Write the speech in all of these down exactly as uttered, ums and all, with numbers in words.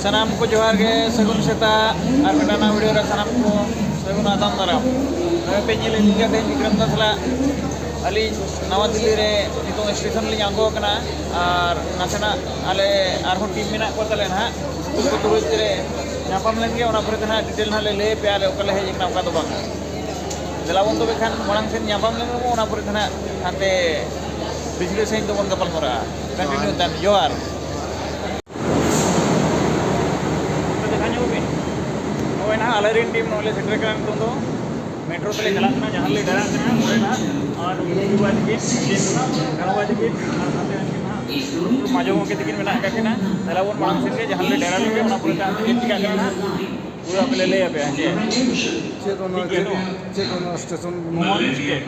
ᱥᱟᱱᱟᱢ ᱠᱚ ᱡᱚᱦᱟᱨ ᱜᱮ, ᱥᱟᱹᱜᱩᱱ ᱥᱮᱛᱟᱜ᱾ ᱟᱨ ᱢᱤᱫᱴᱟᱝ ᱱᱟᱣᱟ ᱵᱷᱤᱰᱤᱭᱳ ᱨᱮ ᱥᱟᱱᱟᱢ ᱠᱚ ᱥᱟᱹᱜᱩᱱ ᱟᱛᱟᱝ ᱫᱟᱨᱟᱢ᱾ ᱱᱚᱜᱼᱚᱭ ᱯᱮ ᱧᱮᱞ ᱤᱫᱤ ᱠᱟᱛᱮ ᱵᱤᱠᱨᱚᱢ ᱫᱟ ᱥᱟᱞᱟᱜ ᱟᱹᱞᱤᱧ ᱱᱟᱣᱟ ᱫᱤᱞᱞᱤ ᱨᱮ ᱱᱤᱛᱚᱝ ᱥᱴᱮᱥᱚᱱ ᱞᱤᱧ ᱟᱬᱜᱚ ᱟᱠᱟᱱᱟ᱾ ᱟᱨ ᱱᱟᱥᱮᱱᱟᱜ ᱟᱞᱮ ᱟᱨᱦᱚᱸ ᱴᱤᱢ ᱢᱮᱱᱟᱜ ᱠᱚ ᱛᱟᱞᱮᱭᱟ ᱱᱟᱦᱟᱜ, ᱩᱱᱠᱩ ᱛᱩᱞᱩᱡ ᱨᱮ ᱧᱟᱯᱟᱢ ᱞᱮᱱ ᱜᱮ, ᱚᱱᱟ ᱯᱚᱨᱮ ᱫᱚ ᱱᱟᱦᱟᱜ ᱰᱤᱴᱮᱞ ᱱᱟᱦᱟᱜ ᱞᱮ ᱞᱟᱹᱭ ᱟᱯᱮᱭᱟ ᱟᱞᱮ ᱚᱠᱟ ᱞᱮ ᱦᱮᱡ ᱟᱠᱟᱱᱟ, ᱚᱱᱠᱟ ᱫᱚ ᱵᱟᱝᱟ᱾ ᱫᱮᱞᱟ ᱵᱚᱱ ᱛᱚᱵᱮ ᱠᱷᱟᱱ ᱢᱟᱲᱟᱝ ᱥᱮᱱ ᱧᱟᱯᱟᱢ ᱞᱮᱱ ᱨᱮᱵᱚᱱ, ᱚᱱᱟ ᱯᱚᱨᱮ ᱫᱚ ᱱᱟᱦᱟᱜ ᱦᱟᱱᱛᱮ ᱵᱤᱡᱽᱞᱤ ᱥᱮᱱ ᱫᱚᱵᱚᱱ ᱜᱟᱯᱟᱞ ᱢᱟᱨᱟᱜᱼᱟ᱾ ᱠᱚᱱᱴᱤᱱᱤᱭᱩ ᱛᱟᱦᱮᱱ, ᱡᱚᱦᱟᱨ᱾ ᱫᱮᱠᱷᱟ ᱧᱚᱜ ᱵᱤᱱ᱾ ᱱᱚᱜᱼᱚᱭ ᱱᱟᱦᱟᱜ ᱟᱞᱮ ᱨᱮᱱ ᱴᱤᱢ ᱱᱚᱜᱼᱚᱭ ᱞᱮ ᱥᱮᱴᱮᱨ ᱠᱟᱱᱟ ᱱᱤᱛᱚᱜ ᱫᱚ᱾ ᱢᱮᱴᱨᱳ ᱛᱮᱞᱮ ᱪᱟᱞᱟᱜ ᱠᱟᱱᱟ, ᱡᱟᱦᱟᱸ ᱨᱮᱞᱮ ᱰᱮᱨᱟᱜ ᱠᱟᱱᱟ ᱚᱸᱰᱮ ᱱᱟᱦᱟᱜ᱾ ᱟᱨ ᱩᱱᱠᱩ ᱵᱟᱡᱽ ᱜᱮ, ᱜᱟᱲᱣᱟ ᱡᱤᱜᱤ, ᱟᱨ ᱱᱟᱛᱮ ᱟᱹᱠᱤᱱ ᱱᱟᱦᱟᱜ ᱢᱟᱡᱚ ᱜᱚᱢᱠᱮ ᱛᱟᱹᱠᱤᱱ ᱢᱮᱱᱟᱜ ᱟᱠᱟᱫ ᱠᱤᱱᱟ᱾ ᱛᱟᱦᱞᱮ ᱟᱵᱚᱱ ᱢᱟᱲᱟᱝ ᱥᱮᱫ ᱜᱮ, ᱡᱟᱦᱟᱸ ᱨᱮᱞᱮ ᱰᱮᱨᱟ ᱞᱮᱱ ᱜᱮ, ᱚᱱᱟ ᱯᱚᱨᱮ ᱛᱮ ᱟᱨ ᱪᱮᱫ ᱪᱤᱠᱟᱹᱜ ᱠᱟᱱᱟ ᱱᱟᱦᱟᱜ ᱯᱩᱨᱟᱹ ᱟᱯᱮ ᱞᱮ ᱞᱟᱹᱭ ᱟᱯᱮᱭᱟ᱾ ᱪᱮᱫ ᱪᱮᱫ ᱚᱱᱟ ᱴᱷᱤᱠ ᱜᱮᱭᱟ ᱛᱚ? ᱪᱮᱫ ᱚᱱᱟ station? Mohan state.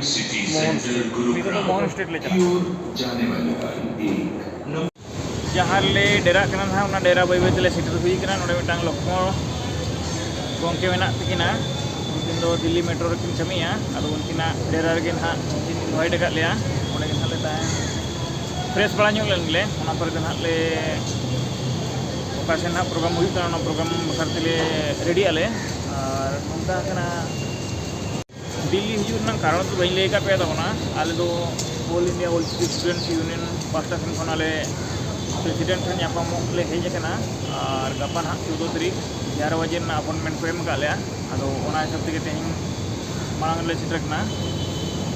Mohan state. ᱱᱤᱛᱚᱜ ᱫᱚ ᱢᱳᱦᱚᱱ ᱥᱴᱮᱴ ᱞᱮ ᱪᱟᱞᱟᱜ ᱠᱟᱱᱟ᱾ ᱡᱟᱦᱟᱸ ᱨᱮᱞᱮ ᱰᱮᱨᱟᱜ ᱠᱟᱱᱟ ᱱᱟᱦᱟᱜ, ᱚᱱᱟ ᱰᱮᱨᱟ ᱵᱟᱹᱭ ᱵᱟᱹᱭ ᱛᱮᱞᱮ ᱥᱮᱴᱮᱨ ᱦᱩᱭ ᱠᱟᱱᱟ᱾ ᱱᱚᱰᱮ ᱢᱤᱫᱴᱟᱝ ᱞᱚᱠᱢᱚ ᱜᱚᱢᱠᱮ ᱢᱮᱱᱟᱜ ᱛᱟᱹᱠᱤᱱᱟ, ᱩᱱᱠᱤᱱ ᱫᱚ ᱫᱤᱞᱞᱤ ᱢᱮᱴᱨᱳ ᱨᱮᱠᱤᱱ ᱠᱟᱹᱢᱤᱭᱟ᱾ ᱟᱫᱚ ᱩᱱᱠᱤᱱᱟᱜ ᱰᱮᱨᱟ ᱨᱮᱜᱮ ᱱᱟᱦᱟᱜ ᱩᱱᱠᱤᱱ ᱤᱱᱵᱷᱟᱭᱤᱴ ᱟᱠᱟᱫ ᱞᱮᱭᱟ, ᱚᱸᱰᱮ ᱜᱮ ᱱᱟᱦᱟᱜ ᱞᱮ ᱛᱟᱦᱮᱸ ᱯᱷᱨᱮᱥ ᱵᱟᱲᱟ ᱧᱚᱜ ᱞᱮᱱ ᱜᱮᱞᱮ᱾ ᱚᱱᱟ ᱯᱚᱨᱮ ᱫᱚ ᱱᱟᱦᱟᱜ ᱞᱮ ᱚᱠᱟ ᱥᱮᱱ ᱱᱟᱦᱟᱜ ᱯᱨᱳᱜᱨᱟᱢ ᱦᱩᱭᱩᱜ ᱠᱟᱱᱟ, ᱚᱱᱟ ᱯᱨᱳᱜᱨᱟᱢ ᱵᱟᱠᱷᱨᱟ ᱛᱮᱞᱮ ᱨᱮᱰᱤᱜ ᱟᱞᱮ᱾ ᱟᱨ ᱱᱚᱝᱠᱟ ᱠᱟᱱᱟ, ᱫᱤᱞᱞᱤ ᱦᱤᱡᱩᱜ ᱨᱮᱱᱟᱜ ᱠᱟᱨᱚᱱ ᱫᱚ ᱵᱟᱹᱧ ᱞᱟᱹᱭ ᱟᱠᱟᱫ ᱯᱮᱭᱟ ᱛᱟᱵᱚᱱᱟ᱾ ᱟᱞᱮ ᱫᱚ all India Ol Chiki students union ᱯᱟᱦᱴᱟ ᱥᱮᱱ ᱠᱷᱚᱱ ᱟᱞᱮ ᱯᱨᱮᱥᱤᱰᱮᱱᱴ ᱴᱷᱮᱱ ᱧᱟᱯᱟᱢᱚᱜ ᱞᱮ ᱦᱮᱡ ᱟᱠᱟᱱᱟ᱾ ᱟᱨ ᱜᱟᱯᱟ ᱱᱟᱦᱟᱜ ᱪᱳᱫᱽᱫᱳ ᱛᱟᱹᱨᱤᱠᱷ ᱮᱜᱟᱨᱚ ᱵᱟᱡᱮ ᱨᱮᱱᱟᱜ ᱟᱯᱚᱭᱮᱱᱴᱢᱮᱱᱴ ᱠᱚ ᱮᱢ ᱟᱠᱟᱫ ᱞᱮᱭᱟ᱾ ᱟᱫᱚ ᱚᱱᱟ ᱦᱤᱥᱟᱹᱵ ᱛᱮᱜᱮ ᱛᱮᱦᱮᱧ ᱢᱟᱲᱟᱝ ᱨᱮᱞᱮ ᱥᱮᱴᱮᱨ ᱠᱟᱱᱟ᱾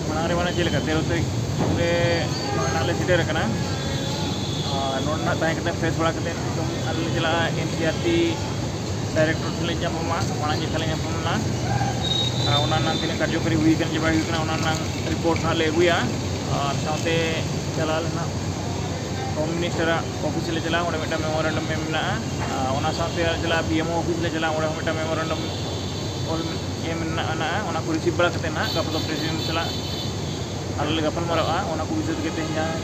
ᱢᱟᱲᱟᱝ ᱨᱮ ᱢᱟᱱᱮ ᱪᱮᱫ ᱞᱮᱠᱟ, ᱛᱮᱨᱚ ᱛᱟᱹᱨᱤᱠᱷ ᱨᱮ ᱱᱟᱦᱟᱜ ᱞᱮ ᱥᱮᱴᱮᱨ ᱟᱠᱟᱱᱟ᱾ ᱟᱨ ᱱᱚᱰᱮ ᱱᱟᱦᱟᱜ ᱛᱟᱦᱮᱸ ᱠᱟᱛᱮ ᱯᱷᱨᱮᱥ ᱵᱟᱲᱟ ᱠᱟᱛᱮ ᱱᱤᱛᱚᱝ ᱟᱞᱮ ᱞᱮ ᱪᱟᱞᱟᱜᱼᱟ ᱮᱱ ᱥᱤ ᱟᱨ ᱴᱤ ᱰᱟᱭᱨᱮᱠᱴᱚᱨ ᱴᱷᱮᱱ ᱞᱮ ᱧᱟᱯᱟᱢᱟ, ᱢᱟᱲᱟᱝ ᱡᱮᱠᱷᱟ ᱞᱮ ᱧᱟᱯᱟᱢ ᱞᱮᱱᱟ᱾ ᱟᱨ ᱚᱱᱟ ᱨᱮᱱᱟᱜ ᱛᱤᱱᱟᱹᱜ ᱠᱟᱨᱡᱚᱠᱟᱨᱤ ᱦᱩᱭ ᱟᱠᱟᱱᱟ ᱪᱮ ᱵᱟᱭ ᱦᱩᱭ ᱟᱠᱟᱱᱟ, ᱚᱱᱟ ᱨᱮᱱᱟᱜ ᱨᱤᱯᱳᱨᱴ ᱱᱟᱦᱟᱜ ᱞᱮ ᱟᱹᱜᱩᱭᱟ᱾ ᱟᱨ ᱥᱟᱶᱛᱮ ᱪᱟᱞᱟᱣ ᱞᱮᱱᱟ ᱦᱳᱢ ᱢᱤᱱᱤᱥᱴᱟᱨᱟᱜ ᱚᱯᱷᱤᱥ ᱞᱮ ᱪᱟᱞᱟᱜᱼᱟ, ᱚᱸᱰᱮ ᱢᱤᱫᱴᱟᱝ ᱢᱮᱢᱳᱨᱮᱱᱰᱟᱢ ᱮᱢ ᱢᱮᱱᱟᱜᱼᱟ᱾ ᱟᱨ ᱚᱱᱟ ᱥᱟᱶᱛᱮ ᱟᱨ ᱪᱟᱞᱟᱜᱼᱟ ᱵᱤ ᱮᱢ ᱳ ᱚᱯᱷᱤᱥ ᱞᱮ ᱪᱟᱞᱟᱜᱼᱟ, ᱚᱸᱰᱮ ᱦᱚᱸ ᱢᱤᱫᱴᱟᱝ ᱢᱮᱢᱳᱨᱮᱱᱰᱟᱢ ᱚᱞ ᱮᱢ ᱢᱮᱱᱟᱜᱼᱟ᱾ ᱚᱱᱟ ᱠᱚ ᱨᱤᱥᱤᱵᱷ ᱵᱟᱲᱟ ᱠᱟᱛᱮ ᱱᱟᱦᱟᱜ ᱜᱟᱯᱟ ᱫᱚ ᱯᱨᱮᱥᱤᱰᱮᱱᱴ ᱥᱟᱞᱟᱜ ᱟᱞᱮ ᱞᱮ ᱜᱟᱯᱟᱞ ᱢᱟᱨᱟᱣᱟ᱾ ᱚᱱᱟ ᱠᱚ ᱵᱤᱥᱚᱭ ᱛᱮᱜᱮ ᱛᱮᱦᱮᱧ ᱡᱟᱦᱟᱸ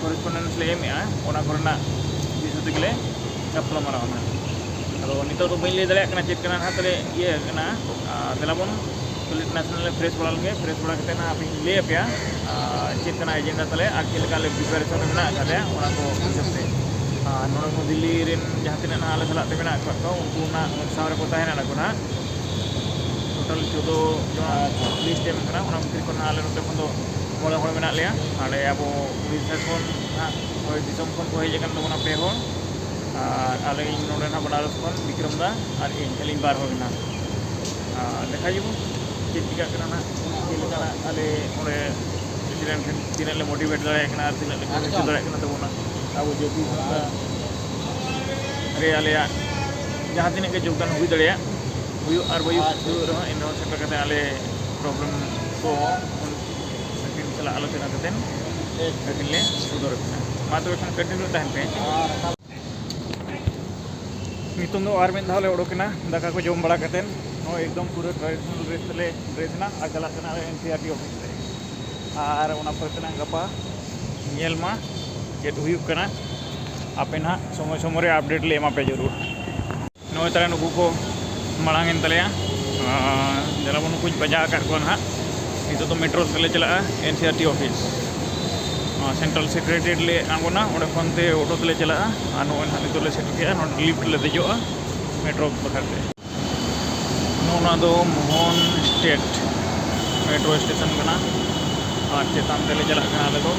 ᱠᱚᱨᱮᱥᱯᱚᱱᱰᱮᱱᱥ ᱞᱮ ᱮᱢᱮᱜᱼᱟ, ᱚᱱᱟ ᱠᱚᱨᱮᱱᱟᱜ ᱵᱤᱥᱚᱭ ᱛᱮᱜᱮ ᱞᱮ ᱜᱟᱯᱟᱞ ᱢᱟᱨᱟᱣᱟ ᱱᱟᱦᱟᱜ᱾ ᱟᱫᱚ ᱱᱤᱛᱚᱜ ᱫᱚ ᱵᱟᱹᱧ ᱞᱟᱹᱭ ᱫᱟᱲᱮᱭᱟᱜ ᱠᱟᱱᱟ ᱪᱮᱫ ᱠᱟᱱᱟ ᱱᱟᱦᱟᱜ ᱛᱟᱞᱮ ᱤᱭᱟᱹ ᱠᱟᱱᱟ᱾ ᱟᱨ ᱫᱮᱞᱟ ᱵᱚᱱ ᱠᱷᱟᱹᱞᱤ ᱱᱟᱥᱮᱱᱟᱜ ᱞᱮ ᱯᱷᱨᱮᱥ ᱵᱟᱲᱟ ᱞᱮᱱᱜᱮ, ᱯᱷᱨᱮᱥ ᱵᱟᱲᱟ ᱠᱟᱛᱮ ᱱᱟᱦᱟᱜ ᱟᱯᱮᱧ ᱞᱟᱹᱭ ᱟᱯᱮᱭᱟ ᱟᱨ ᱪᱮᱫ ᱠᱟᱱᱟ ᱮᱡᱮᱱᱰᱟ ᱛᱟᱞᱮ ᱟᱨ ᱪᱮᱫ ᱞᱮᱠᱟ ᱞᱮ ᱯᱨᱤᱯᱟᱨᱮᱥᱚᱱ ᱨᱮ ᱢᱮᱱᱟᱜ ᱟᱠᱟᱫ ᱞᱮᱭᱟ, ᱚᱱᱟ ᱠᱚ ᱦᱤᱥᱟᱹᱵ ᱛᱮ᱾ ᱟᱨ ᱱᱚᱰᱮ ᱠᱷᱚᱱ ᱫᱤᱞᱞᱤ ᱨᱮᱱ ᱡᱟᱦᱟᱸ ᱛᱤᱱᱟᱹᱜ ᱱᱟᱦᱟᱜ ᱟᱞᱮ ᱥᱟᱞᱟᱜ ᱛᱮ ᱢᱮᱱᱟᱜ ᱟᱠᱟᱫ ᱠᱚᱣᱟ, ᱩᱱᱠᱩ ᱱᱟᱜ ᱥᱟᱶ ᱨᱮᱠᱚ ᱛᱟᱦᱮᱱᱟ ᱠᱚ ᱱᱟᱜ᱾ ᱴᱳᱴᱟᱞ ᱪᱳᱫᱽᱫᱳ ᱡᱚᱱ ᱞᱤᱥᱴ ᱮᱢ ᱠᱟᱱᱟ, ᱚᱱᱟ ᱵᱷᱤᱛᱨᱤ ᱠᱷᱚᱱ ᱟᱞᱮ ᱱᱚᱛᱮ ᱠᱷᱚᱱ ᱫᱚ ᱢᱚᱬᱮ ᱦᱚᱲ ᱢᱮᱱᱟᱜ ᱞᱮᱭᱟ᱾ ᱟᱞᱮ ᱟᱵᱚ ᱩᱲᱤᱥᱥᱟ ᱠᱷᱚᱱ ᱱᱟᱜ ᱦᱚᱭ ᱫᱤᱥᱚᱢ ᱠᱷᱚᱱ ᱠᱚ ᱦᱮᱡ ᱟᱠᱟᱱ ᱛᱟᱵᱚᱱᱟ ᱯᱮ ᱦᱚᱲ, ᱟᱨ ᱟᱞᱮ, ᱤᱧ ᱱᱚᱰᱮ ᱱᱟᱜ ᱵᱟᱱᱟᱨᱚᱥ ᱠᱷᱚᱱ ᱵᱤᱠᱨᱚᱢ ᱫᱟ, ᱟᱨ ᱤᱧ, ᱟᱹᱞᱤᱧ ᱵᱟᱨ ᱦᱚᱲ ᱢᱮᱱᱟᱜ᱾ ᱟᱨ ᱫᱮᱠᱷᱟ ᱡᱟᱵᱚ ᱪᱮᱫ ᱪᱤᱠᱟᱹᱜ ᱠᱟᱱᱟ ᱱᱟᱜ, ᱪᱮᱫ ᱞᱮᱠᱟᱱᱟᱜ ᱟᱞᱮ ᱚᱸᱰᱮ ᱯᱨᱮᱥᱤᱰᱮᱱᱴ ᱴᱷᱮᱱ ᱛᱤᱱᱟᱹᱜ ᱞᱮ ᱢᱳᱴᱤᱵᱷᱮᱴ ᱫᱟᱲᱮᱭᱟᱜ ᱠᱟᱱᱟ ᱟᱨ ᱛᱤᱱᱟᱹᱜ ᱞᱮ ᱠᱟᱹᱢᱤ ᱦᱚᱪᱚ ᱫᱟᱲᱮᱭᱟᱜ ᱠᱟᱱᱟ ᱛᱟᱵᱚᱱᱟ ᱟᱵᱚ ᱡᱟᱹᱛᱤ ᱥᱟᱶᱛᱟ ᱨᱮ ᱟᱞᱮᱭᱟᱜ ᱡᱟᱦᱟᱸ ᱛᱤᱱᱟᱹᱜ ᱜᱮ ᱡᱳᱜᱽᱫᱟᱱ ᱦᱩᱭ ᱫᱟᱲᱮᱭᱟᱜ, ᱦᱩᱭᱩᱜ ᱟᱨ ᱵᱟᱭ ᱦᱩᱭᱩᱜ ᱨᱮᱦᱚᱸ, ᱮᱱ ᱨᱮᱦᱚᱸ ᱥᱮᱴᱮᱨ ᱠᱟᱛᱮ ᱟᱞᱮ ᱯᱨᱚᱵᱞᱮᱢ ᱠᱚ ᱟᱹᱠᱤᱱ ᱥᱟᱞᱟᱜ ᱟᱞᱳᱪᱚᱱᱟ ᱠᱟᱛᱮ ᱟᱹᱠᱤᱱ ᱞᱮ ᱥᱚᱫᱚᱨ ᱟᱹᱠᱤᱱᱟ᱾ ᱢᱟ ᱛᱚᱵᱮ ᱠᱷᱟᱱ ᱠᱚᱱᱴᱤᱱᱤᱭᱩ ᱛᱟᱦᱮᱱ ᱯᱮ᱾ ᱱᱤᱛᱚᱝ ᱫᱚ ᱟᱨ ᱢᱤᱫ ᱫᱷᱟᱣ ᱞᱮ ᱚᱰᱚᱠ ᱮᱱᱟ, ᱫᱟᱠᱟ ᱠᱚ ᱡᱚᱢ ᱵᱟᱲᱟ ᱠᱟᱛᱮᱫ᱾ ᱱᱚᱜᱼᱚᱭ ᱮᱠᱫᱚᱢ ᱯᱩᱨᱟᱹ ᱴᱨᱟᱰᱤᱥᱚᱱᱟᱞ ᱰᱨᱮᱥ ᱛᱮᱞᱮ ᱰᱨᱮᱥ ᱮᱱᱟ ᱟᱨ ᱪᱟᱞᱟᱜ ᱠᱟᱱᱟ ᱮᱱ ᱥᱤ ᱟᱨ ᱴᱤ ᱚᱯᱷᱤᱥ ᱨᱮ᱾ ᱟᱨ ᱚᱱᱟ ᱯᱚᱨᱮ ᱛᱮᱱᱟᱜ ᱜᱟᱯᱟ ᱧᱮᱞ ᱢᱟ ᱪᱮᱫ ᱦᱩᱭᱩᱜ ᱠᱟᱱᱟ᱾ ᱟᱯᱮ ᱱᱟᱦᱟᱜ ᱥᱚᱢᱚᱭ ᱥᱚᱢᱚᱭ ᱨᱮ ᱟᱯᱰᱮᱴ ᱞᱮ ᱮᱢᱟ ᱯᱮ ᱡᱟᱹᱨᱩᱲ᱾ ᱱᱚᱜᱼᱚᱭ ᱛᱟᱦᱞᱮ ᱱᱩᱠᱩ ᱠᱚ ᱢᱟᱲᱟᱝ ᱮᱱ ᱛᱟᱞᱮᱭᱟ᱾ ᱟᱨ ᱫᱮᱞᱟ ᱵᱚᱱ, ᱱᱩᱠᱩᱧ ᱯᱟᱸᱡᱟ ᱟᱠᱟᱫ ᱠᱚᱣᱟ ᱱᱟᱦᱟᱜ᱾ ᱱᱤᱛᱚᱜ ᱫᱚ ᱢᱮᱴᱨᱳ ᱛᱮᱞᱮ ᱪᱟᱞᱟᱜᱼᱟ ᱮᱱ ᱥᱤ ᱟᱨ ᱴᱤ ᱚᱯᱷᱤᱥ᱾ ᱟᱨ ᱥᱮᱱᱴᱨᱟᱞ ᱥᱮᱠᱨᱮᱴᱟᱨᱤᱭᱮᱴ ᱞᱮ ᱟᱬᱜᱚᱱᱟ, ᱚᱸᱰᱮ ᱠᱷᱚᱱ ᱛᱮ ᱚᱴᱳ ᱛᱮᱞᱮ ᱪᱟᱞᱟᱜᱼᱟ᱾ ᱟᱨ ᱱᱚᱜᱼᱚᱭ ᱱᱟᱦᱟᱜ ᱱᱤᱛᱚᱜ ᱞᱮ ᱥᱮᱴᱮᱨ ᱠᱮᱜᱼᱟ, ᱱᱚᱸᱰᱮ ᱞᱤᱯᱷᱴ ᱞᱮ ᱫᱮᱡᱚᱜᱼᱟ ᱢᱮᱴᱨᱳ ᱵᱟᱠᱷᱨᱟ ᱛᱮ᱾ ᱱᱚᱜᱼᱚ ᱱᱚᱣᱟ ᱫᱚ ᱢᱳᱦᱚᱱ ᱥᱴᱮᱴ ᱢᱮᱴᱨᱳ ᱥᱴᱮᱥᱚᱱ ᱠᱟᱱᱟ᱾ ᱟᱨ ᱪᱮᱛᱟᱱ ᱛᱮᱞᱮ ᱪᱟᱞᱟᱜ ᱠᱟᱱᱟ ᱟᱞᱮ ᱫᱚ᱾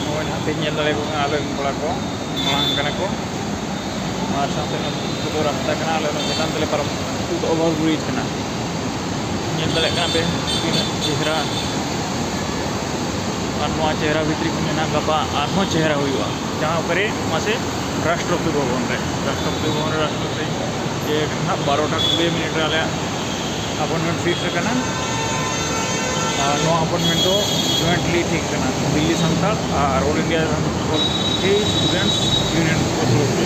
ᱱᱚᱜᱼᱚᱭ ᱱᱟᱦᱟᱜ ᱯᱮ ᱧᱮᱞ ᱫᱟᱲᱮᱭᱟᱠᱚ ᱠᱟᱱᱟ ᱟᱞᱮ ᱨᱮᱱ ᱠᱚᱲᱟ ᱠᱚ, ᱢᱟᱲᱟᱝ ᱠᱟᱱᱟ ᱠᱚ᱾ ᱟᱨ ᱥᱟᱶᱛᱮ ᱱᱚᱣᱟ ᱫᱚ ᱨᱟᱥᱛᱟ ᱠᱟᱱᱟ, ᱟᱞᱮ ᱚᱱᱟ ᱪᱮᱛᱟᱱ ᱛᱮᱞᱮ ᱯᱟᱨᱚᱢ ᱠᱟᱱᱟ᱾ ᱱᱤᱛᱚᱜ ᱫᱚ ᱳᱵᱷᱟᱨ ᱵᱨᱤᱡᱽ ᱠᱟᱱᱟ᱾ ᱧᱮᱞ ᱫᱟᱲᱮᱭᱟᱜ ᱠᱟᱱᱟ ᱯᱮ ᱛᱤᱱᱟᱹᱜ ᱪᱮᱦᱨᱟ᱾ ᱟᱨ ᱱᱚᱣᱟ ᱪᱮᱦᱨᱟ ᱵᱷᱤᱛᱨᱤ ᱠᱷᱚᱱ ᱜᱮ ᱱᱟᱦᱟᱜ ᱜᱟᱯᱟ ᱟᱨᱦᱚᱸ ᱪᱮᱦᱨᱟ ᱦᱩᱭᱩᱜᱼᱟ᱾ ᱡᱟᱦᱟᱸ ᱚᱠᱟᱨᱮ ᱢᱟᱥᱮ ᱨᱟᱥᱴᱨᱚᱯᱚᱛᱤ ᱵᱷᱚᱵᱚᱱ ᱨᱮ, ᱨᱟᱥᱴᱨᱚᱯᱚᱛᱤ ᱵᱷᱚᱵᱚᱱ ᱨᱮ ᱨᱟᱥᱴᱨᱚᱯᱚᱛᱤ ᱡᱮ ᱱᱟᱦᱟᱜ ᱵᱟᱨᱚᱴᱟ ᱠᱩᱲᱤ ᱢᱤᱱᱤᱴ ᱨᱮ ᱟᱞᱮᱭᱟᱜ ᱟᱯᱚᱭᱮᱱᱴᱢᱮᱱᱴ ᱯᱷᱤᱠᱥ ᱟᱠᱟᱱᱟ᱾ ᱟᱨ ᱱᱚᱣᱟ ᱟᱯᱚᱭᱮᱱᱴᱢᱮᱱᱴ ᱫᱚ ᱡᱚᱭᱮᱱᱴᱞᱤ ᱴᱷᱤᱠ ᱠᱟᱱᱟ, ᱫᱤᱞᱞᱤ ᱥᱟᱱᱛᱟᱲ ᱟᱨ all India Santali students union ᱠᱚ ᱛᱚᱨᱚᱯ ᱛᱮ᱾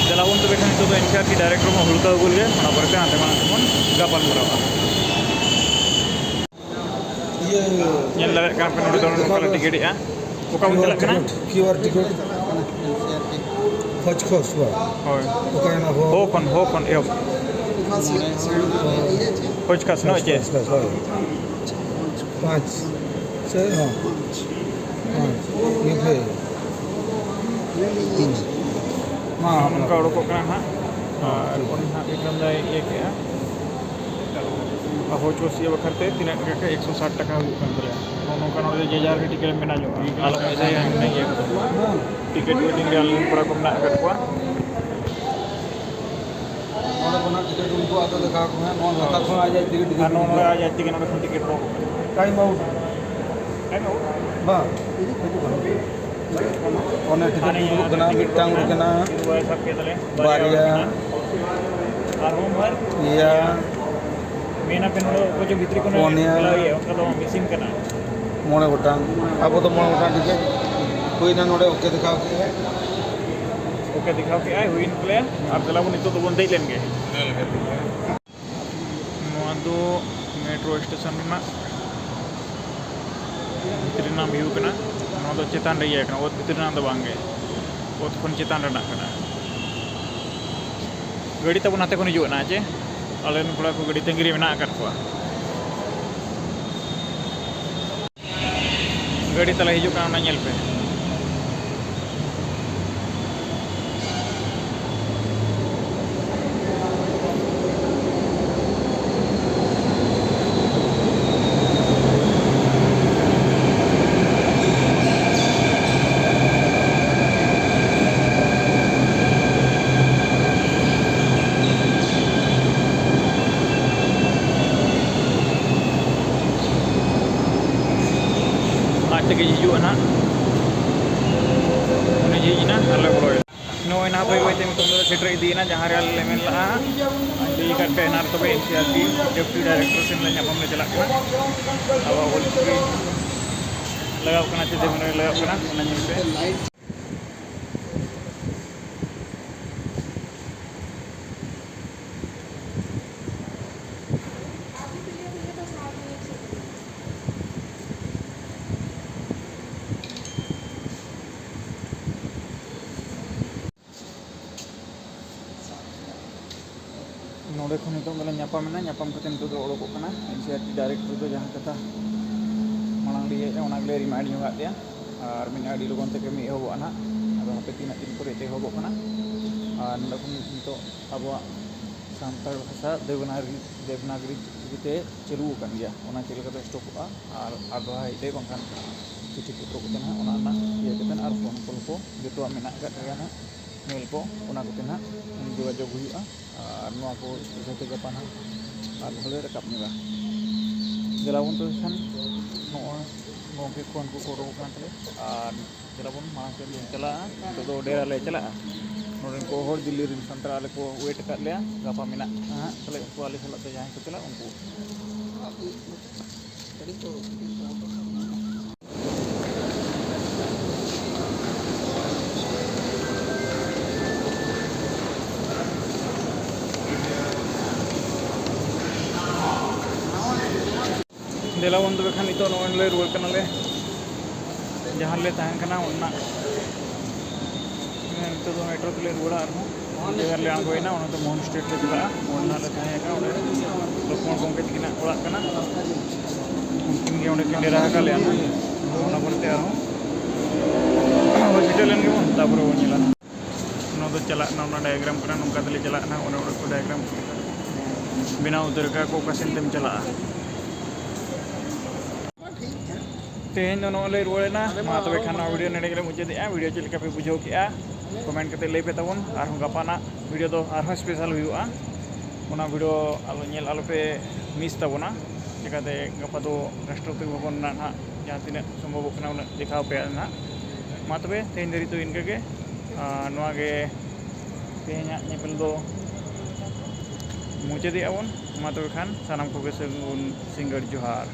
ᱪᱟᱞᱟᱣ ᱵᱚᱱ ᱛᱚᱵᱮ ᱠᱷᱟᱱ ᱱᱤᱛᱚᱜ ᱫᱚ ᱮᱱ ᱥᱤ ᱟᱨ ᱴᱤ ᱰᱟᱭᱨᱮᱠᱴ ᱨᱮᱵᱚᱱ ᱦᱩᱲᱠᱟᱹᱣ ᱟᱹᱜᱩ ᱞᱮᱜᱮ, ᱚᱱᱟ ᱯᱚᱨᱮ ᱛᱮ ᱦᱟᱱᱛᱮ ᱢᱟᱲᱟᱝ ᱛᱮᱵᱚᱱ ᱜᱟᱯᱟᱞ ᱢᱟᱨᱟᱣᱟ᱾ ᱤᱭᱟᱹ ᱧᱮᱞ ᱫᱟᱲᱮᱭᱟᱜ ᱠᱟᱱᱟ ᱯᱮ, ᱱᱚᱰᱮ ᱫᱚ ᱱᱚᱝᱠᱟ ᱞᱮ ᱴᱤᱠᱤᱴ ᱮᱜᱼᱟ᱾ ᱚᱠᱟ ᱵᱚᱱ ᱪᱟᱞᱟᱜ ᱠᱟᱱᱟ? Q R ticket. ᱠᱷᱚᱡᱽ ᱠᱷᱚᱡᱽ ᱵᱟ᱾ ᱦᱳᱭ᱾ ᱚᱠᱟᱭᱮᱱᱟ ᱦᱳ? ᱦᱳ ᱠᱷᱚᱱ, ᱦᱳ ᱠᱷᱚᱱ ᱮᱦᱚᱵ᱾ ᱠᱷᱚᱡᱽ ᱠᱷᱟᱥ ᱱᱚᱜᱼᱚᱭ ᱪᱮ? ᱠᱷᱚᱡᱽ ᱠᱷᱟᱥ, ᱦᱳᱭ᱾ ᱯᱟᱸᱪ᱾ ᱥᱮ, ᱦᱚᱸ᱾ ᱯᱟᱸᱪ᱾ ᱤᱭᱟᱹ ᱯᱮ᱾ ᱢᱟ ᱱᱚᱝᱠᱟ ᱚᱰᱚᱠᱚᱜ ᱠᱟᱱᱟ ᱱᱟᱦᱟᱜ᱾ ᱟᱨ ᱚᱱᱮ ᱱᱟᱦᱟᱜ ᱵᱤᱠᱨᱚᱢ ᱫᱟᱭ ᱤᱭᱟᱹ ᱠᱮᱜᱼᱟ, ᱦᱳᱪ ᱦᱳᱪᱤᱭᱟᱹ ᱵᱟᱠᱷᱨᱟ ᱛᱮ ᱛᱤᱱᱟᱹᱜ ᱴᱟᱠᱟ? ᱮᱠᱥᱚ ᱥᱟᱴ ᱴᱟᱠᱟ ᱦᱩᱭᱩᱜ ᱠᱟᱱ ᱛᱟᱞᱮᱭᱟ᱾ ᱱᱚᱜᱼᱚ ᱱᱚᱝᱠᱟ ᱱᱚᱰᱮ ᱡᱮ ᱡᱟᱦᱟᱸ ᱨᱮᱜᱮ ᱴᱤᱠᱤᱴ ᱢᱮᱱᱟᱜ ᱧᱚᱜᱼᱟ, ᱟᱞᱚ ᱯᱚᱭᱥᱟ ᱤᱭᱟᱹ ᱠᱚ᱾ ᱴᱤᱠᱤᱴ ᱣᱮᱴᱤᱝ ᱨᱮ ᱟᱞᱮ ᱨᱮᱱ ᱠᱚᱲᱟ ᱠᱚ ᱢᱮᱱᱟᱜ ᱟᱠᱟᱫ ᱠᱚᱣᱟ᱾ ᱱᱚᱰᱮ ᱠᱷᱚᱱᱟᱜ ᱴᱤᱠᱤᱴ ᱩᱱᱠᱩ ᱟᱛᱳ ᱫᱮᱠᱷᱟᱣ ᱠᱚ ᱢᱮ, ᱱᱚᱣᱟ ᱞᱟᱛᱟᱨ ᱠᱷᱚᱱᱟᱜ ᱟᱡ ᱟᱡ ᱛᱮᱜᱮ ᱴᱤᱠᱤᱴ ᱟᱨ ᱱᱚᱜᱼᱚ ᱱᱚᱰᱮ ᱟᱡ ᱟᱡ ᱛᱮᱜᱮ ᱱᱚᱰᱮ ᱠᱷᱚᱱ ᱴᱤᱠᱤᱴ ᱠᱚ ᱴᱟᱭᱤᱢ ᱟᱣᱩᱴ᱾ Time out? ᱵᱟᱝ, ᱦᱤᱡᱩᱜ ᱠᱟᱱᱟ᱾ ᱚᱱᱮ ᱴᱤᱠᱤᱴ ᱦᱟᱱᱮ ᱩᱰᱩᱠᱚᱜ ᱠᱟᱱᱟ, ᱴᱤᱠᱤᱴ ᱢᱤᱫᱴᱟᱝ ᱩᱰᱩᱠ ᱮᱱᱟ, ᱥᱟᱵ ᱠᱮᱫᱟᱞᱮ, ᱵᱟᱨᱭᱟ, ᱟᱨᱦᱚᱸ ᱵᱟᱨ᱾ ᱯᱮᱭᱟ, ᱢᱮᱱ ᱟᱯᱮ ᱱᱚᱰᱮ ᱚᱠᱚᱭ ᱪᱚ ᱵᱷᱤᱛᱨᱤ ᱠᱷᱚᱱᱮ ᱯᱩᱱᱭᱟ, ᱠᱷᱩᱞᱟᱹᱣ ᱮᱫᱼᱟ, ᱚᱱᱠᱟ ᱫᱚ ᱵᱟᱝ, ᱢᱮᱥᱤᱱ ᱠᱟᱱᱟ᱾ ᱢᱚᱬᱮ ᱜᱚᱴᱟᱝ, ᱟᱵᱚ ᱫᱚ ᱢᱚᱬᱮ ᱜᱚᱴᱟᱝ ᱴᱤᱠᱤᱴ ᱦᱩᱭᱱᱟ, ᱱᱚᱰᱮ ᱳᱠᱮ ᱫᱮᱠᱷᱟᱣ ᱠᱮᱫᱟᱭ᱾ ᱳᱠᱮ ᱫᱮᱠᱷᱟᱣ ᱠᱮᱫᱟᱭ, ᱦᱩᱭᱮᱱ ᱛᱟᱞᱮᱭᱟ᱾ ᱟᱨ ᱫᱮᱞᱟ ᱵᱚᱱ ᱱᱤᱛᱚᱜ ᱫᱚᱵᱚᱱ ᱫᱮᱡ ᱞᱮᱱ ᱜᱮ᱾ ᱱᱚᱣᱟ ᱫᱚ ᱢᱮᱴᱨᱳ ᱥᱴᱮᱥᱚᱱ ᱨᱮᱱᱟᱜ ᱵᱷᱤᱛᱨᱤ ᱨᱮᱱᱟᱜ ᱵᱷᱤᱭᱩ ᱠᱟᱱᱟ᱾ ᱱᱚᱣᱟ ᱫᱚ ᱪᱮᱛᱟᱱ ᱨᱮ ᱤᱭᱟᱹ ᱠᱟᱱᱟ, ᱚᱛ ᱵᱷᱤᱛᱨᱤ ᱨᱮᱱᱟᱜ ᱫᱚ ᱵᱟᱝ ᱜᱮ, ᱚᱛ ᱠᱷᱚᱱ ᱪᱮᱛᱟᱱ ᱨᱮᱱᱟᱜ ᱠᱟᱱᱟ᱾ ᱜᱟᱹᱰᱤ ᱛᱟᱵᱚᱱ ᱦᱟᱱᱛᱮ ᱠᱷᱚᱱ ᱦᱤᱡᱩᱜ ᱠᱟᱱᱟ, ᱪᱮ ᱟᱞᱮ ᱨᱮᱱ ᱠᱚᱲᱟ ᱠᱚ ᱜᱟᱹᱰᱤ ᱛᱟᱺᱜᱤ ᱨᱮ ᱢᱮᱱᱟᱜ ᱟᱠᱟᱫ ᱠᱚᱣᱟ᱾ ᱜᱟᱹᱰᱤ ᱛᱟᱞᱮ ᱦᱤᱡᱩᱜ ᱠᱟᱱᱟ, ᱚᱱᱟ ᱧᱮᱞ ᱯᱮ᱾ ᱟᱡ ᱛᱮᱜᱮ ᱦᱤᱡᱩᱜᱼᱟ ᱱᱟᱦᱟᱜ᱾ ᱩᱱᱤ ᱡᱷᱤᱡ ᱮᱱᱟ ᱟᱨ ᱞᱮ ᱵᱚᱞᱚᱭᱮᱱᱟ᱾ ᱱᱚᱜᱼᱚᱭ ᱱᱟᱦᱟᱜ ᱵᱟᱹᱭ ᱵᱟᱹᱭᱛᱮ ᱱᱤᱛᱚᱝ ᱫᱚ ᱥᱮᱴᱮᱨ ᱤᱫᱤᱭᱮᱱᱟ ᱡᱟᱦᱟᱸ ᱨᱮ ᱟᱞᱮ ᱞᱮ ᱢᱮᱱ ᱞᱟᱜᱼᱟ᱾ ᱤᱫᱤ ᱠᱟᱛᱮ ᱮᱱᱟᱱ ᱛᱚᱵᱮ ᱮᱱ ᱥᱤ ᱟᱨ ᱴᱤ ᱰᱮᱯᱩᱴᱤ ᱰᱟᱭᱨᱮᱠᱴᱚᱨ ᱥᱮᱱ ᱞᱮ ᱧᱟᱯᱟᱢ ᱞᱮ ᱪᱟᱞᱟᱜ ᱠᱟᱱᱟ᱾ ᱟᱵᱚᱣᱟᱜ ᱚᱞ ᱪᱤᱠᱤ ᱞᱟᱜᱟᱣ ᱠᱟᱱᱟ ᱥᱮ ᱫᱮᱵᱚᱱᱟᱜᱽᱨᱤ ᱞᱟᱜᱟᱣ ᱠᱟᱱᱟ, ᱚᱱᱟ ᱧᱮᱞ ᱯᱮ᱾ ᱱᱚᱰᱮ ᱠᱷᱚᱱ ᱱᱤᱛᱚᱜ ᱫᱚᱞᱮ ᱧᱟᱯᱟᱢ ᱮᱱᱟ᱾ ᱧᱟᱯᱟᱢ ᱠᱟᱛᱮ ᱱᱤᱛᱚᱜ ᱫᱚ ᱚᱰᱚᱠᱚᱜ ᱠᱟᱱᱟ᱾ ᱮᱱ ᱥᱤ ᱟᱨ ᱴᱤ ᱰᱟᱭᱨᱮᱠᱴᱚᱨ ᱫᱚ ᱡᱟᱦᱟᱸ ᱠᱟᱛᱷᱟ ᱢᱟᱲᱟᱝ ᱞᱟᱹᱭ ᱦᱮᱡ ᱮᱱᱟ, ᱚᱱᱟ ᱜᱮᱞᱮ ᱨᱤᱢᱟᱭᱤᱱᱰ ᱧᱚᱜᱟᱜ ᱯᱮᱭᱟ᱾ ᱟᱨ ᱢᱤᱫ ᱟᱹᱰᱤ ᱞᱚᱜᱚᱱ ᱛᱮ ᱠᱟᱹᱢᱤ ᱮᱦᱚᱵᱚᱜᱼᱟ ᱱᱟᱦᱟᱜ᱾ ᱦᱟᱯᱮ ᱛᱤᱱᱟᱹᱜ ᱫᱤᱱ ᱠᱚᱨᱮ ᱮᱛᱚᱦᱚᱵᱚᱜ ᱠᱟᱱᱟ᱾ ᱟᱨ ᱱᱚᱰᱮ ᱠᱷᱚᱱ ᱱᱤᱛᱚᱜ ᱟᱵᱚᱣᱟᱜ ᱥᱟᱱᱛᱟᱲ ᱵᱷᱟᱥᱟ ᱫᱮᱵᱽᱱᱟᱜᱚᱨᱤ, ᱫᱮᱵᱽᱱᱟᱜᱚᱨᱤ ᱪᱤᱠᱤᱛᱮ ᱪᱟᱹᱞᱩ ᱟᱠᱟᱱ ᱜᱮᱭᱟ, ᱚᱱᱟ ᱪᱮᱫ ᱞᱮᱠᱟᱛᱮ ᱥᱴᱚᱯᱚᱜᱼᱟ, ᱟᱨ ᱟᱨ ᱫᱚᱦᱲᱟ ᱦᱮᱡ ᱛᱮ ᱵᱟᱝᱠᱷᱟᱱ ᱪᱤᱴᱷᱤ ᱯᱚᱛᱨᱚ ᱠᱚᱛᱮ ᱱᱟᱦᱟᱜ ᱚᱱᱟ ᱨᱮᱱᱟᱜ ᱤᱭᱟᱹ ᱠᱟᱛᱮ, ᱟᱨ ᱯᱷᱳᱱ ᱠᱚᱞ ᱠᱚ ᱡᱚᱛᱚᱣᱟᱜ ᱢᱮᱱᱟᱜ ᱟᱠᱟᱫ ᱜᱮᱭᱟ ᱱᱟᱦᱟᱜ, ᱢᱮᱞ ᱠᱚ, ᱚᱱᱟ ᱠᱚᱛᱮ ᱱᱟᱦᱟᱜ ᱡᱳᱜᱟᱡᱳᱜᱽ ᱦᱩᱭᱩᱜᱼᱟ᱾ ᱟᱨ ᱱᱚᱣᱟ ᱠᱚ ᱡᱚᱛᱚ ᱜᱟᱯᱟ ᱱᱟᱦᱟᱜ ᱟᱨ ᱦᱚᱸᱞᱮ ᱨᱟᱠᱟᱵ ᱧᱚᱜᱟ᱾ ᱫᱮᱞᱟ ᱵᱚᱱ ᱛᱚᱵᱮ ᱠᱷᱟᱱ ᱱᱚᱜᱼᱚᱭ ᱜᱚᱢᱠᱮ ᱠᱚ ᱩᱱᱠᱩ ᱠᱚ ᱩᱰᱩᱠ ᱟᱠᱟᱱ ᱛᱟᱞᱮ, ᱟᱨ ᱫᱮᱞᱟ ᱵᱚᱱ ᱢᱟᱲᱟᱝ ᱥᱮᱫ ᱵᱚᱱ ᱪᱟᱞᱟᱜᱼᱟ᱾ ᱱᱤᱛᱚᱜ ᱫᱚ ᱰᱮᱨᱟ ᱞᱮ ᱪᱟᱞᱟᱜᱼᱟ᱾ ᱱᱚᱰᱮᱱ ᱠᱚ ᱦᱚᱲ ᱫᱤᱞᱞᱤ ᱨᱮᱱ ᱥᱟᱱᱛᱟᱲ ᱟᱞᱮ ᱠᱚ ᱣᱮᱴ ᱟᱠᱟᱫ ᱞᱮᱭᱟ, ᱜᱟᱯᱟ ᱢᱮᱱᱟᱜ ᱦᱟᱸᱜ ᱛᱟᱦᱞᱮ ᱩᱱᱠᱩ ᱟᱞᱮ ᱥᱟᱞᱟᱜ ᱛᱮ ᱡᱟᱦᱟᱸᱭ ᱠᱚ ᱪᱟᱞᱟᱜ ᱩᱱᱠᱩ᱾ ᱫᱮᱞᱟ ᱵᱚᱱ ᱛᱚᱵᱮ ᱠᱷᱟᱱ ᱱᱤᱛᱚᱜ ᱱᱚᱜᱼᱚᱭ ᱞᱮ ᱨᱩᱣᱟᱹᱲ ᱠᱟᱱᱟᱞᱮ, ᱡᱟᱦᱟᱸ ᱨᱮᱞᱮ ᱛᱟᱦᱮᱱ ᱠᱟᱱᱟ ᱚᱱᱟ, ᱱᱤᱛᱚᱜ ᱫᱚ ᱢᱮᱴᱨᱳ ᱛᱮᱞᱮ ᱨᱩᱣᱟᱹᱲᱟ᱾ ᱟᱨᱦᱚᱸ ᱡᱟᱦᱟᱸ ᱨᱮᱞᱮ ᱟᱬᱜᱚᱭᱮᱱᱟ ᱚᱱᱟ ᱫᱚ ᱢᱳᱦᱚᱱ ᱥᱴᱨᱤᱴ ᱞᱮ ᱪᱟᱞᱟᱜᱼᱟ᱾ ᱚᱸᱰᱮ ᱱᱟᱦᱟᱜ ᱞᱮ ᱛᱟᱦᱮᱸ ᱠᱟᱱᱟ, ᱚᱸᱰᱮ ᱞᱚᱠᱷᱢᱚᱬ ᱜᱚᱢᱠᱮ ᱛᱟᱹᱠᱤᱱᱟᱜ ᱚᱲᱟᱜ ᱠᱟᱱᱟ, ᱩᱱᱠᱤᱱ ᱜᱮ ᱚᱸᱰᱮ ᱠᱤᱱ ᱰᱮᱨᱟ ᱟᱠᱟᱫ ᱞᱮᱭᱟ ᱱᱟᱦᱟᱜ᱾ ᱟᱫᱚ ᱚᱱᱟ ᱯᱚᱨᱮᱛᱮ ᱟᱨᱦᱚᱸ ᱦᱚᱥᱯᱤᱴᱟᱞ ᱮᱱ ᱜᱮᱵᱚᱱ, ᱛᱟᱯᱚᱨᱮ ᱵᱚᱱ ᱧᱮᱞᱟ᱾ ᱱᱚᱣᱟ ᱫᱚ ᱪᱟᱞᱟᱜ ᱠᱟᱱᱟ, ᱚᱱᱟ ᱰᱟᱭᱟᱜᱨᱟᱢ ᱠᱟᱱᱟ, ᱱᱚᱝᱠᱟ ᱛᱮᱞᱮ ᱪᱟᱞᱟᱜ ᱠᱟᱱᱟ, ᱚᱱᱮ ᱚᱸᱰᱮ ᱠᱚ ᱰᱟᱭᱟᱜᱨᱟᱢ ᱵᱮᱱᱟᱣ ᱩᱛᱟᱹᱨ ᱟᱠᱟᱫ ᱠᱚ, ᱚᱠᱟ ᱥᱮᱱ ᱛᱮᱢ ᱪᱟᱞᱟᱜᱼᱟ᱾ ᱛᱮᱦᱮᱧ ᱫᱚ ᱱᱚᱜᱼᱚᱭ ᱞᱮ ᱨᱩᱣᱟᱹᱲᱮᱱᱟ᱾ ᱢᱟ ᱛᱚᱵᱮ ᱠᱷᱟᱱ ᱱᱚᱣᱟ ᱵᱷᱤᱰᱤᱭᱳ ᱱᱚᱰᱮ ᱜᱮᱞᱮ ᱢᱩᱪᱟᱹᱫᱮᱜᱼᱟ᱾ ᱵᱷᱤᱰᱤᱭᱳ ᱪᱮᱫ ᱞᱮᱠᱟ ᱯᱮ ᱵᱩᱡᱷᱟᱹᱣ ᱠᱮᱜᱼᱟ, ᱠᱚᱢᱮᱱᱴ ᱠᱟᱛᱮ ᱞᱟᱹᱭ ᱯᱮ ᱛᱟᱵᱚᱱ᱾ ᱟᱨᱦᱚᱸ ᱜᱟᱯᱟᱱᱟᱜ ᱵᱷᱤᱰᱤᱭᱳ ᱫᱚ ᱟᱨᱦᱚᱸ ᱥᱯᱮᱥᱟᱞ ᱦᱩᱭᱩᱜᱼᱟ, ᱚᱱᱟ ᱵᱷᱤᱰᱤᱭᱳ ᱟᱞᱚ ᱧᱮᱞ ᱟᱞᱚᱯᱮ ᱢᱤᱥ ᱛᱟᱵᱚᱱᱟ᱾ ᱪᱤᱠᱟᱹᱛᱮ ᱜᱟᱯᱟ ᱫᱚ ᱨᱟᱥᱴᱨᱚᱯᱚᱛᱤ ᱵᱷᱚᱵᱚᱱ ᱨᱮᱱᱟᱜ ᱱᱟᱦᱟᱜ ᱡᱟᱦᱟᱸ ᱛᱤᱱᱟᱹᱜ ᱥᱚᱢᱵᱷᱚᱵᱚᱜ ᱠᱟᱱᱟ ᱩᱱᱟᱹᱜ ᱫᱮᱠᱷᱟᱣ ᱯᱮᱭᱟ ᱱᱟᱦᱟᱜ᱾ ᱢᱟ ᱛᱚᱵᱮ ᱛᱮᱦᱮᱧ ᱫᱷᱟᱹᱨᱤᱡ ᱫᱚ ᱤᱱᱠᱟᱹ ᱜᱮ᱾ ᱟᱨ ᱱᱚᱣᱟ ᱜᱮ ᱛᱮᱦᱮᱧᱟᱜ ᱧᱮᱯᱮᱞ ᱫᱚ ᱢᱩᱪᱟᱹᱫᱮᱜᱼᱟ ᱵᱚᱱ᱾ ᱢᱟ ᱛᱚᱵᱮ ᱠᱷᱟᱱ ᱥᱟᱱᱟᱢ ᱠᱚᱜᱮ ᱥᱟᱹᱜᱩᱱ ᱥᱤᱸᱜᱟᱹᱲ ᱡᱚᱦᱟᱨ᱾